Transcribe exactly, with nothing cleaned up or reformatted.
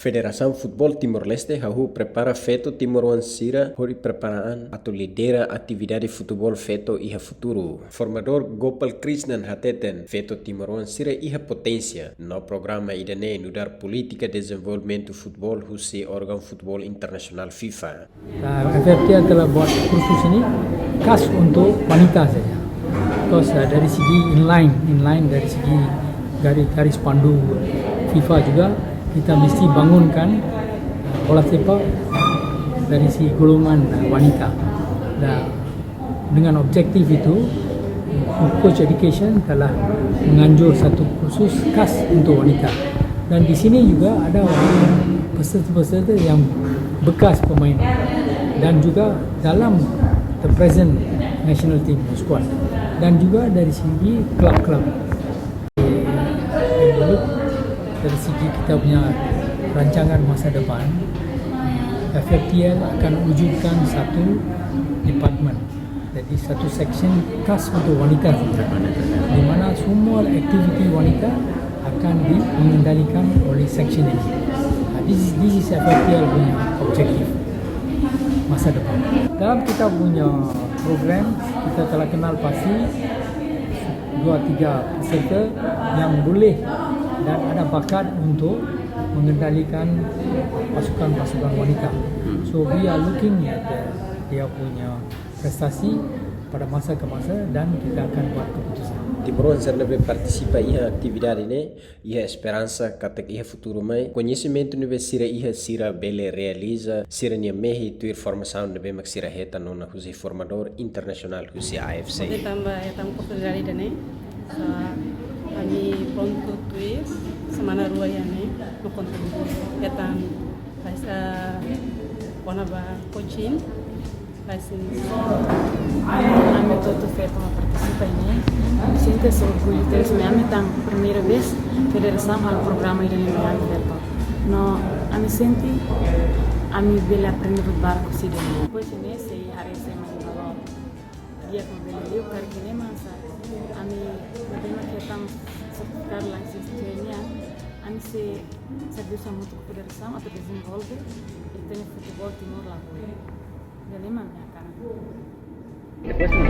Federasaun Futeból Timor-Leste hahú prepara feto timoroan sira hodi prepara an atu lidera atividade futeból feto iha futuru. Formadór Gopal Krishnan hateten, feto timoroan sira iha poténsia, no programa ida-ne'e nu'udar polítika dezenvolvimentu futeból husi órgaun futeból internasionál FIFA. Nah, F F T L telah buat kursus ini khas untuk wanita saja. Terus, eh, dari segi inline, inline dari segi garis, garis pandu FIFA juga, kita mesti bangunkan, eh, bola sepak dari segi golongan, eh, wanita. Dan dengan objektif itu, Coach Education telah menganjur satu kursus khas untuk wanita. Dan di sini juga ada peserta-peserta yang bekas pemain dan juga dalam the present national team squad, dan juga dari segi klub-klub. Dari segi kita punya rancangan masa depan, F F T L akan wujudkan satu department, jadi satu section khas untuk wanita, di mana semua aktiviti wanita akan di-, mengendalikan oleh section ini. Nah, this is, this is F F T L punya objektif masa depan. Dalam kita punya program, kita telah kenal pasti dua tiga peserta yang boleh dan ada bakat untuk mengendalikan pasukan-pasukan wanita. So we are looking at the, dia punya prestasi pada masa ke masa dan kita akan buat keputusan. Timoroan sira ne'ebé partisipa iha atividade ne'e iha esperansa katak iha futuru mai, koñesimentu ne'ebé sira iha sira bele realiza sira-nia mehi tuir formasaun ne'ebé mak sira hetan ona husi formadór internasionál husi A F C. Oke, tanba hetan oportunidade ida-ne'e, ah, ami prontu tuir semana rua iha ne'e, no kontu hetan, ah, kona-ba coaching. Ami hotu feto mak partisipa iha ne'e, sente orgullu tebes, maibé ami tan primeira vez federasaun halo programa ida-ne'e mai ami feto. No ami sente ami bele aprende buat barak husi ida-ne'e. Depois ne'e sei haree sé mak halo di'ak mak bele liu, karik ne'e mak hanesan ami ne'ebé mak hetan sertifikadu langsung training, ami sei servisu hamutuk ho federasaun atu dezenvolve ita-nia futeból Timor lakohi. Ida-ne'e mak ami hakarak. The best in